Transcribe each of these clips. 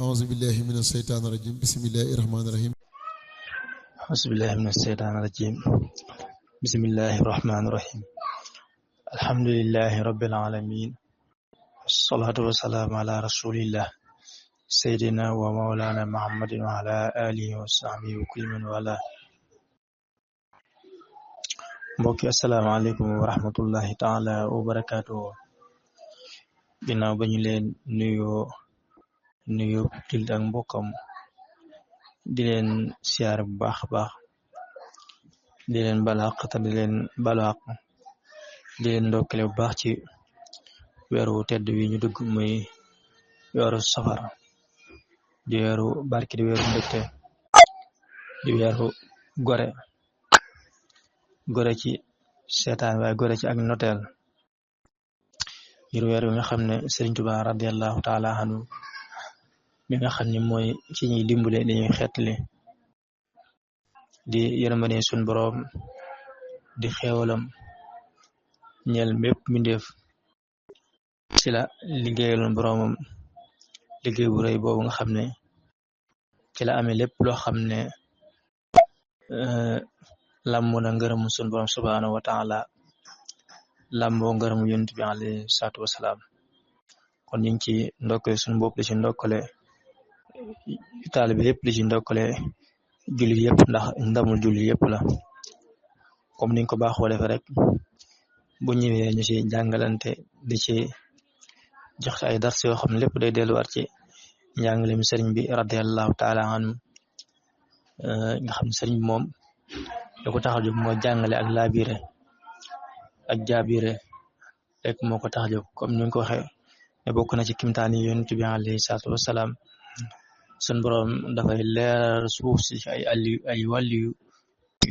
أعوذ بالله من الشيطان الرجيم بسم الله الرحمن الرحيم أعوذ بالله من الشيطان الرجيم بسم الله الرحمن الرحيم الحمد لله رب العالمين والصلاة والسلام على رسول الله سيدنا ومولانا محمد وعلى آله وصحبه وكل من والاه mbokki asalaamaaleykum wa rahmatullahi taala wa barakaatu ginnaaw ba ñu leen nuyoo jullit ak mbokkam di leen siyaar bu baax a baax di leen balaq te di leen balaq di leen ndokkale bu baax ci weeru tedd wi ñu dugg muy weeru safar di weeru barki di weeru mbégte di weeru gore ci seetaan waaye gore ci ak noteel ngir weer wi nga xam ne Sëriñ Tuubaa radiyallahu taala anhu mi nga xam ne mooy ci ñuy dimbale dañuy xeetli di yërmande sun boroom di xeewalam ñeel mépp mbindeef ci la liggéeyaloon boroomam liggéey bu rëy boobu nga xam ne ci la amee lépp loo xam ne làmboo na ngërëmu sun boroom subhaanahu wa taala làmboo ngërëmu yonent bi alayhi salaatu wasalaam kon ñu ngi ci ndokkale suñu bopp di ci ndokkale taalibe yëpp di ci ndokkale jullit yëpp ndax ndamul jullit yëpp la comme niñ ko baaxoo defee rek bu ñëwee ñu ci jàngalante di ci jox ay dars yoo xam ne lépp day delluwaat ci njàngalem sëriñ bi radiyallahu taala anhu nga xam ne sëriñ bi moom da ko tax a jóg mooy jàngale ak laabire ak jaabire rek moo ko tax a jóg comme ni nga ko waxee ne bokk na ci kimtaani yonent bi alayhi salaatu wasalaam sun boroom dafay leeral suuf si ay wàllu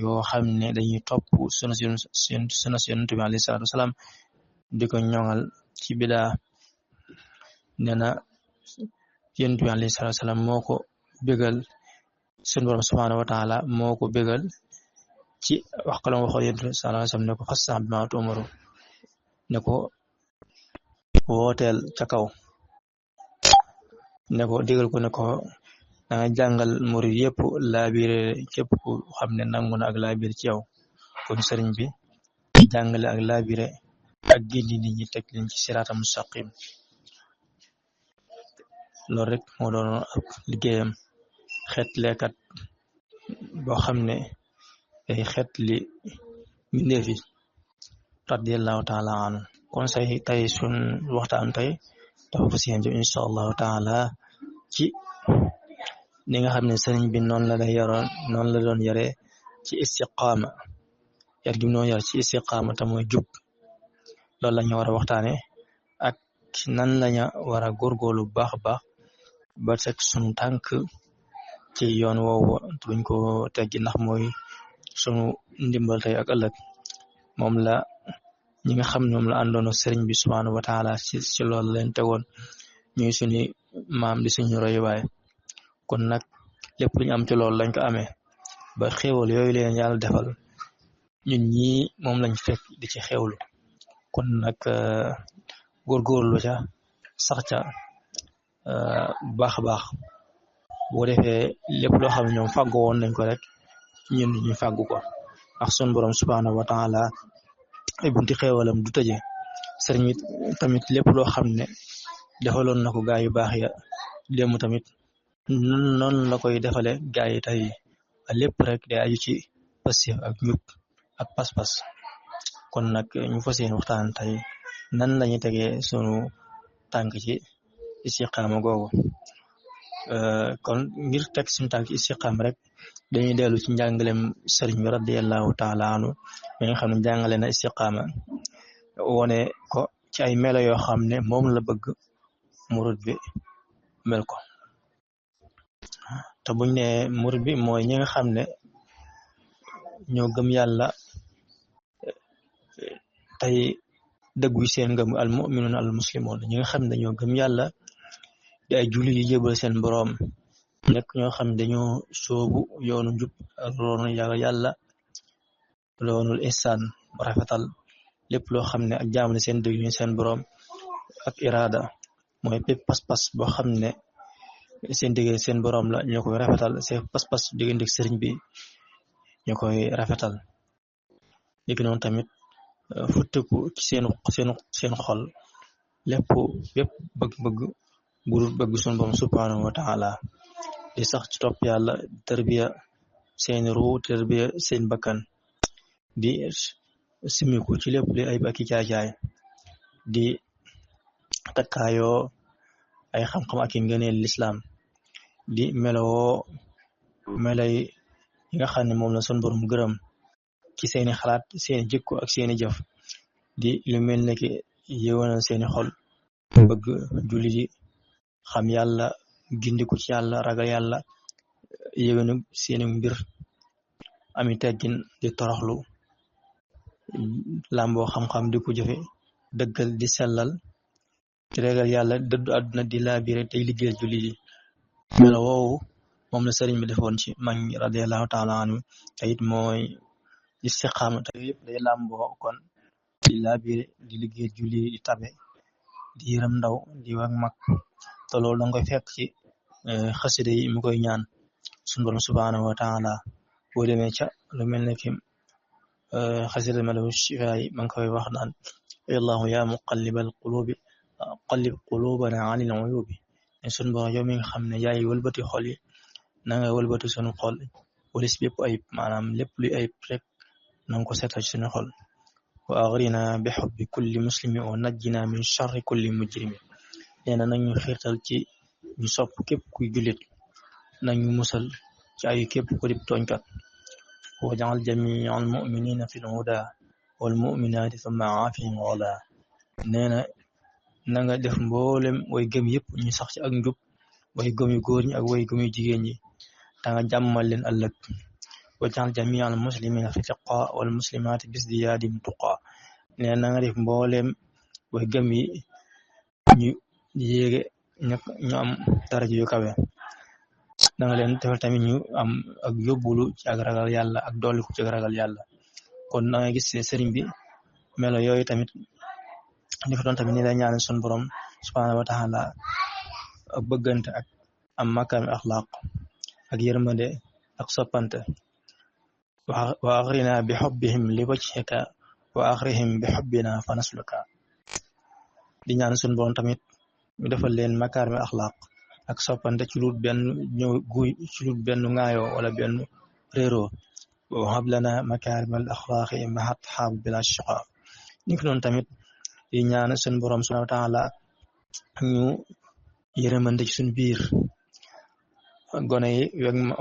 yoo xam ne dañuy topp suna yonent bi alayhi salaatu wasalaam di ko ñoŋal ci bidaa nee na yonent bi alayhi salaatu wasalaam moo ko bégal sun boroom subhaanahu wa taala moo ko bégal ci wax kalam waxoon yonent bi sallallahu alayhi wasallam ne ko fassax bimaa tu'maru ne ko wooteel ca kaw ne ko digal ko ne ko da nga jàngal murid yëpp laabire képp ku xam ne nangu na ak laabire ci yow kon sëriñ bi jàngale ak laabire ak gindi nit ñi teg leen ci siraatam mustaqim loolu rek moo doon ak liggéeyam xeet leekat boo xam ne day xeet li mbindeef yi radiyallahu taala anhu kon say tey sun waxtaan tey dafa fas yéene insha allahu taala ci ni nga xam ne sëriñ bi noonu la doon yare ci istiqaama yar gi noonu yar ci istiqaama te mooy jub loolu la ñu war a waxtaane ak nan lañu war a góorgóorlu bu baax a baax ba teg sunu tànk ci yoon woowu buñ ko teggi ndax mooy sunu ndimbal tey ak ëllëg moom la ñi nga xam ne moom la àndoon ak sëriñ bi subhaanahu wa taala ci loolu leen tegoon ñuy suñu maam di suñu royuwaay kon nag lépp lu ñu am ci loolu lañ ko amee ba xéewal yooyu leen yàlla defal ñun ñii moom lañ fekk di ci xéewlu kon nag góorgóorlu ca sax ca bu baax a baax boo defee lépp loo xam ne ñoom fàggu woon nañ ko rek ñun ñu fàggu ko ndax sun borom subhaanahu wa taala ay bunti xéewalam du tëje sëriñ bi tamit lépp loo xam ne defaloon na ko gaa yu baax ya démb tamit noonu la koy defale gaa yi tey lépp rek day aju ci passif ak ñub ak pas-pas kon nag ñu fas yéene waxtaan tey nan lañu tegee sunu tànk ci istiqaama googu kon ngir teg suñu tànk ci istiqaama rek dañuy dellu ci njàngalem sëriñ bi radiyallahu taala anhu mi nga xam ne jàngale na istiqaama wone ko ci ay melo yoo xam ne moom la bëgg murid bi mel ko te buñ ne murid bi mooy ñi nga xam ne ñoo gëm yàlla tey dëggu seen ngëm al mu'minun al muslimun ñi nga xam ne dañoo gëm yàlla di ay julli yu jébal seen boroom nekk ñoo xam ne dañoo soobu yoonu njub ak yoonu yàlla loonul ihsaan rafetal lépp loo xam ne ak jaamale seen dëgg seen boroom ak iraada mooy bépp pas-pas boo xam ne seen digg seen borom la ñoo koy rafetal seen pas-pas diggante sëriñ bi ñoo koy rafetal léegi noonu tamit futteku ci seen xol lépp bëgg-bëgg bu dul bëgg sunu borom subhanahu wa taala di sax ci topp yàlla tarbiya seen ruu tarbiya seen bakkan di simiku ci lépp li ay baki caacaay di takkaayoo ay xam-xam ak i ngëneel lislaam di melowoo melay yi nga xam ne moom la sunu borom gërëm ci seeni xalaat seeni jikko ak seeni jëf di lu mel ne ki yéwénal seeni xol bëgg julli di xam yàlla gindiku ci yàlla ragal yàlla yéwénu seeni mbir ami teggin di toroxlu làmboo xam-xam di ko jëfe dëggal di sellal di ragal yàlla dëddu àdduna di laabire tey liggéeyal julli di melo woowu moom la sëriñ bi defoon ci mag ñi radiallahu taala anhu te it mooy istiqaama te yëpp day làmboo kon di laabire di liggéeyal julli di tabe di yërëm ndaw di wag mag te loolu danga koy fekk ci xasida yi mu koy ñaan sunu borom subhanahu wa taala boo demee ca lu mel ne ki xasida melawu shifa yi ma ngi koy wax naan allahu ya muqallibal qulubi qallib qulubana anil uyubi sunu borom yow mi nga xam ne yaay wëlbati xol yi na nga wëlbati sunu xol walis bépp ayib maanaam lépp luy ayib rek na nga ko seetal ci sunu xol wa aghrina bi hubbi kulli muslimi wa najjina min sharri kulli mujrimi nee na nañu xiirtal ci ñu sopp képp kuy jullit nañu musal ci ayu képp ku dib tooñkat waj'al jami'al mu'minina fil huda wal mu'minati thumma aafihim wala nee na nga def mboolem way gëm yëpp ñu sax ci ak njub way gëm yu góor ñi ak way gëm yu jigéen ñi ta nga jàmmal leen ëllëg waj'al jami'al muslimina fi tiqa wal muslimati bisdiyadim tuqa nee na nga def mboolem way gëm yi ñu yéege ñu am daraja yu kawe da nga leen defal tamit ñu am ak yóbbulu ci ak ragal yàlla ak dolliku ci ak ragal yàlla kon da nga gis sëriñ bi melo yooyu tamit li fa doon tamit ni la ñaan sun borom subhanahu wa ta'ala ak bëggante ak am makami akhlaq ak yërmande ak soppante wa aghrina bi hubbihim li wajhika wa aghrihim bi hubbina fa nasluka di ñaan sun borom tamit ñu defal leen makami akhlaq ak soppante ci lu benn ñëw guy ci lu benn ngaayoo wala benn réero wa hab lana makarimal akhlaqi mahat hab bila shiqa ni fi noonu tamit di ñaan sun borom subhanahu wa ta'ala ñu yërëmante ci suñu biir gone yi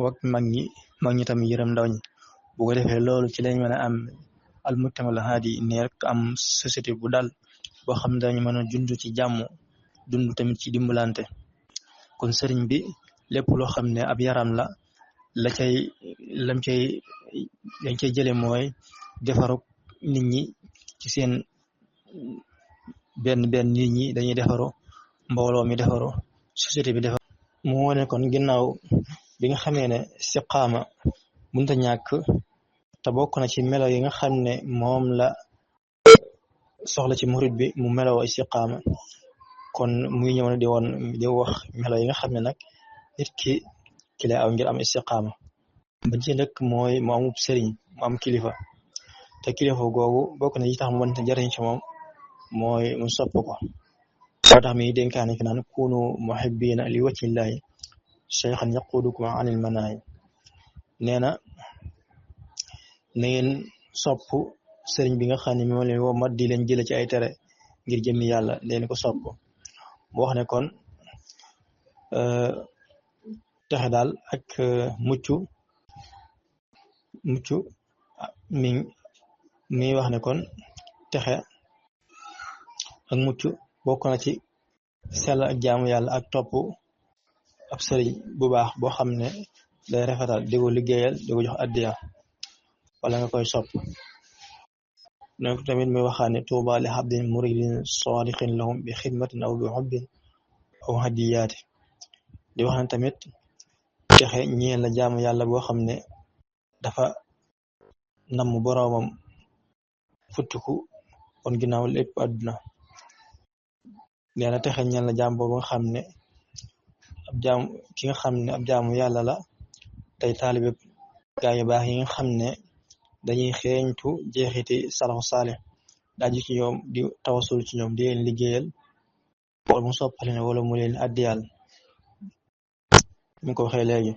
wak mag ñi tamit yërëm ndaw ñi bu ko defee loolu ci lañ mën a am al mujtamal hadi ne rek am société bu dal boo xam ne dañu mën a dund ci jàmm dund tamit ci dimbalante kon sëriñ bi lépp loo xam ne ab yaram la lañ cay jële mooy defaru nit ñi ci seen benn nit ñi dañuy defaru mbooloo mi defaru société bi defaru mu wone kon ginnaaw bi nga xamee ne istiqaama mënta ñàkk te bokk na ci melo yi nga xam ne moom la soxla ci murid bi mu meloo istiqaama kon muy ñëw na di wax melo yi nga xam ne nag nit ki lay aw ngir am istiqaama ba ci njëkk mooy mu amub sëriñ mu am kilifa te kilifa googu bokk na ci tax mu mënta jariñ ci moom mooy mu sopp ko moo tax mi dénkaane fi naan kunu muhibbina li wajhillahi shaykhan yaqudukum anil manaahi nee na ngeen sopp sëriñ bi nga xam ne moo leen woo mat di leen jële ci ay tere ngir jëmmi yàlla leen ko sopp mu wax ne kon texe daal ak mucc mi wax ne kon texe ak mucc bokk na ci sell ak jaamu yàlla ak topp ab sëriñ bu baax boo xam ne day rafetal di ko liggéeyal di ko jox addiya wala nga koy sopp donc tamit muy waxaane tuuba li abdin muridin sadiqin lahum bi xidmatin aw bi hubbin aw hadiyaati di wax ne tamit texe ñeel la jaamu yàlla boo xam ne dafa namm boroomam futtiku kon ginnaaw lépp àdduna nee na texe ñeel la jaam boobu nga xam ne ki nga xam ne ab jaamu yàlla la tey taalibe gaa yu baax yi nga xam ne dañuy xeeñtu jeexiti salafu saalih daaju ci ñoom di tawasul ci ñoom di leen liggéeyal wala mu soppali ne wala mu leen addiyal ñu ko waxee léegi.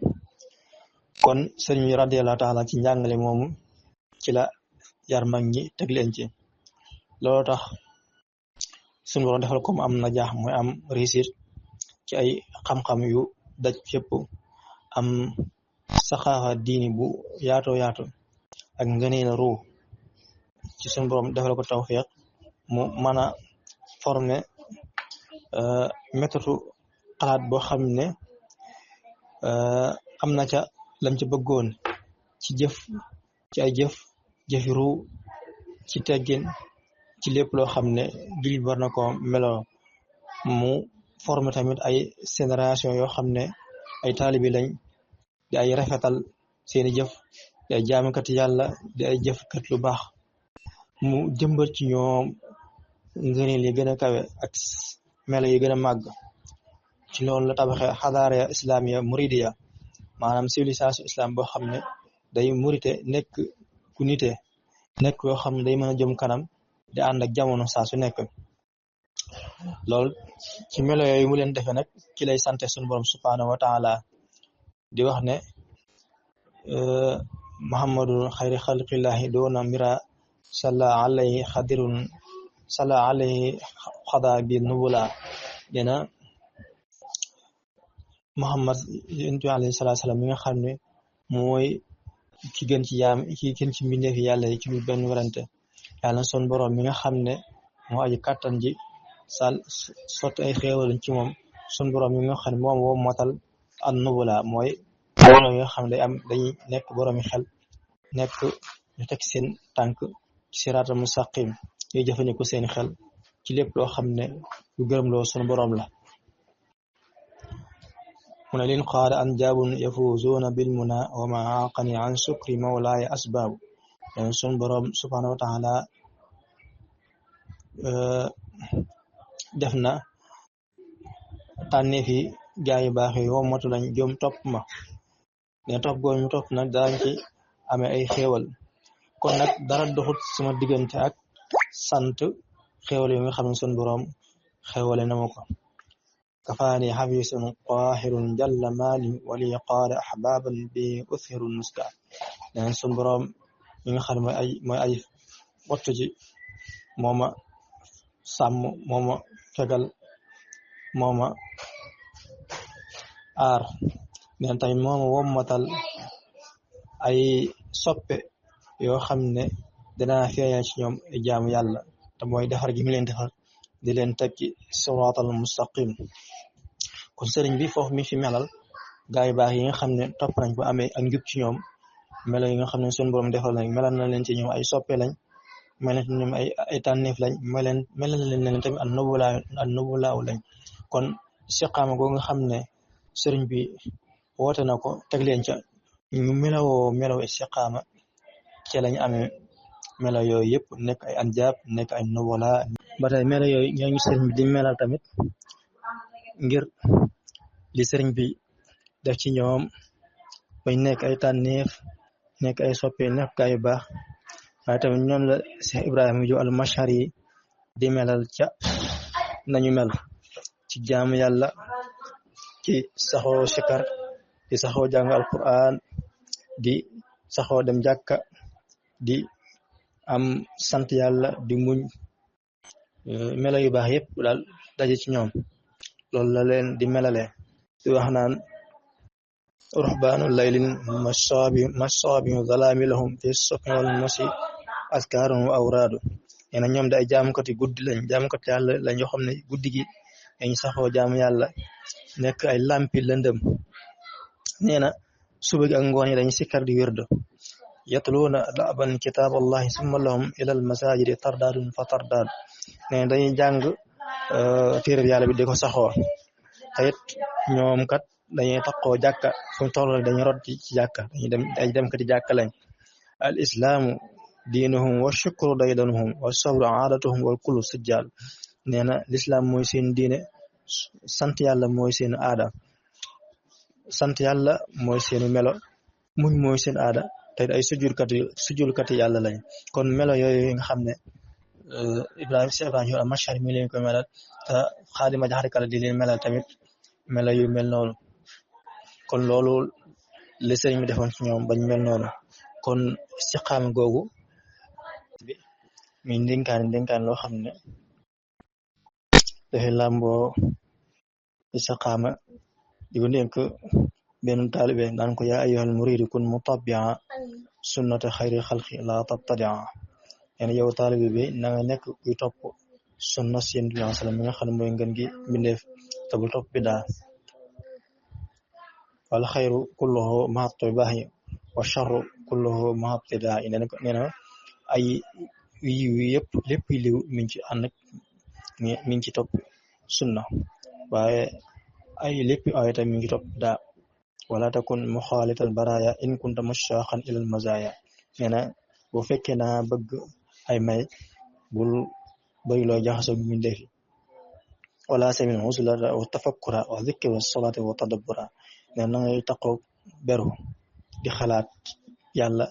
kon sëriñ bi radiyallahu taala ci njàngale moomu ci la yar mag ñi teg leen ci loolu tax suñu borom defal ko mu am na jaax mooy am réussite ci ay xam-xam yu daj fépp am saxaaxa diini bu yaatoo yaatu ak ngëneel ruu ci suñu borom defal ko tawfiq mu mën a former méthode xalaat boo xam ne am na ca lam ci bëggoon ci jëf ci ay jëfi ruu ci teggin ci lépp loo xam ne jullit war na ko meloo mu former tamit ay génération yoo xam ne ay taalibi lañ di ay rafetal seeni jëf di ay jaamukati yàlla di ay jëfkat lu baax mu jëmbat ci ñoom ngëneel yi gën a kawe ak melo yi gën a màgg ci loolu la tabaxee xadaara islamiya muridiya maanaam civilisation islam boo xam ne day murite nekk ku nite nekk yoo xam ne day mën a jëm kanam di ànd ak jamono saa su nekk loolu ci melo yooyu mu leen defee nag ci lay sante suñu borom subhanahu wa taala di wax ne muhammadu xayri xalqillahi doona mira salla alayhi xada bi nubula dina muhammad yonent bi alayhi salaatu salaam mi nga xam ne mooy ki gën ci yaam ki gën ci mbindeefi yàlla yi ci lu benn werante yàlla son borom mi nga xam ne moo aji kàttan ji sotti ay xéewal ci moom sun borom mi nga xam ne moom woo motal an nubula mooy borom yi nga xam ne dañuy nekk boroomi xel nekk ñu teg seen tànk ci siraatal mustaqim ñuy jëfandikoo seen xel ci lépp loo xam ne lu gërëm loo sun borom la mu ne lin qaada an jaabun yafuzuuna bil muna wa ma aqani an sukri mawlaaya asbaabu sun borom subhanahu wa taala def na tànneef yi gaa yu baax yi wommatu lañ jom topp ma ne topp googu ñu topp nag daañ ci amee ay xéewal kon nag dara doxut sama diggante ak sant xéewal yi nga xam ne sun borom xéewale na ma ko kafaani xafisun qaahirun jalla maali wali qaada ahbaban bi uthirul muska neen sun borom mi nga xam ne mooy ay wattu ji mooma sàmm mooma fegal mooma aar neen tamit mooma wommatal ay soppe yoo xam ne danaa feeñal ci ñoom ay jaamu yàlla te mooy defar gi mi leen defar di leen teg ci siraatal mustaqim kon sëriñ bi foofu mi fi melal gaa yu baax yi nga xam ne topp nañ ba amee ak njub ci ñoom melo yi nga xam ne sunu borom defal nañ melal na leen ci ñoom ay soppe lañ melal na ñoom ay tànneef lañ melal na leen tamit an nubulaaw lañ kon istiqaama goo nga xam ne sëriñ bi woote na ko teg leen ca ñu melawoo istiqaama ci lañ amee melo yooyu yëpp nekk ay anjaab nekk ay nubula ba tey melo yooyu ñooñu sëriñ bi di melal tamit ngir li sëriñ bi def ci ñoom bañ nekk ay tànneef nekk ay soppe nekk gaa yu baax waaye tamit ñoom la Cheikh Ibrahima Diop al-Mashari yi di melal ca nañu mel ci jaamu yàlla ci saxoo sikar di saxoo jàng alquran di saxoo dem jàkka di am sant yàlla di muñ melo yu baax yëpp daal daje ci ñoom loolu la leen di melale di wax naan ruhbaanu laylin masaabi zalaami lahum fi sokni wal masi askaarum awraadu nee na ñoom day jaamukati guddi lañ jaamukati yàlla lañ yoo xam ne guddi gi dañ saxoo jaamu yàlla nekk ay lampi lëndëm nee na suba gi ak ngoon yi dañ sikkar di wérdo yatluuna da'ban kitaaballahi summa lahum ilal masaajidi tardaadun fa tardaad nee na dañuy jàng téere yàlla bi di ko saxoo te it ñoom kat dañuy taxoo jàkka fu mu toll dañuy rot ci jàkka dañuy dem kati jàkka lañ al islaamu diinuhum wa shukru daydanuhum wa sabru aadatuhum wal kullu sijjaal nee na l'islam mooy seen diine sant yàlla mooy seen aada sant yàlla mooy seeni melo muñ mooy seen aada te ay sujjulkat yi yàlla lañ kon melo yooyu nga xam ne Ibrahima Machar mi leen ko melal te Xaadima Jaxate Kala di leen melal tamit melo yu mel noonu kon loolu li sëriñ mi defoon ci ñoom bañ mel noonu kon istiqaama googu mi ndénkaan loo xam ne dafay làmboo istiqaama di ko dénk benn taalibe naan ko yaa ayyuhal muridu kun mutabbi'a sunnata xayri xalqi la tabtadi'a yani yow taalibe bi na nga nekk kuy topp sunna si Yonent bi sallallahu alayhi wasallam mi nga xam ne mooy ngën gi mbindeef te bul topp bidaa wal xayru kulluhu ma'a tibaahi wa sharru kulluhu ma'a ibtidaa nee na ay yiw yëpp lépp liw mi ngi ci ànd ak mi ngi ci topp sunna waaye ay lépp ay tam mi ngi topp daa wala takun muxaalital baraaya in kunta mushaqan ilal mazaaya nee na boo fekkee naa bëgg ay may bul bëri loo jaxasoo mi defi wala samin usulata wa tafakkura wa zikra wa salati wa tadabbura nee na ngay taqoo beru di xalaat yàlla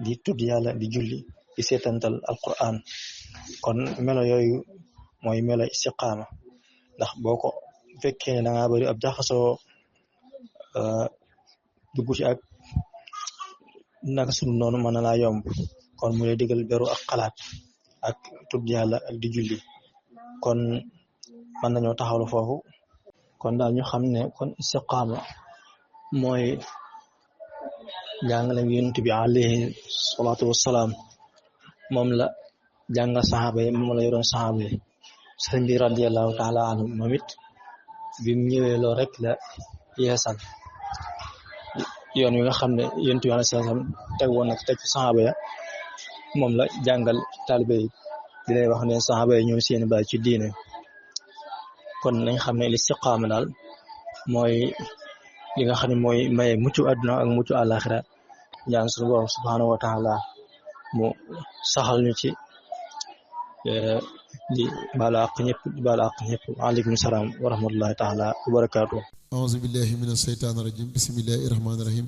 di tudd yàlla di julli di seetantal alquran kon melo yooyu mooy melo istiqaama ndax boo ko fekkee da nga bëri ab jaxasoo dugg ci ak naka sunu noonu mën na laa yomb kon mu lay digal beru ak xalaat ak tudd yàlla ak di julli kon mën nañoo taxawlu foofu kon daal ñu xam ne kon istiqaama mooy jàngale Yonent bi alayhi salaatu wassalaam moom la jàngal saxaaba yi moom la yoroon saxaaba yi sëriñ bi radiyallahu taala anhu moom it bi mu ñëwee loo rek la yeesal yoon wi nga xam ne Yonent bi alayhi salaam teg woon nag teg saxaaba ya moom la jàngal taalibe yi di leen wax ne saxaaba yi ñoom seen baay ci diine kon nañ xam ne istiqaama daal mooy li nga xam ne mooy maye mucc àdduna ak mucc àllaaxira ñaan suñu borom subhaanahu wa taala mu saxal ñu ci di baalu àq ñëpp waaleykum salaam wa rahmatullahi taala wa barakaatu auzu billahi mina shaytaani rajim bismillahi rahmaani rahim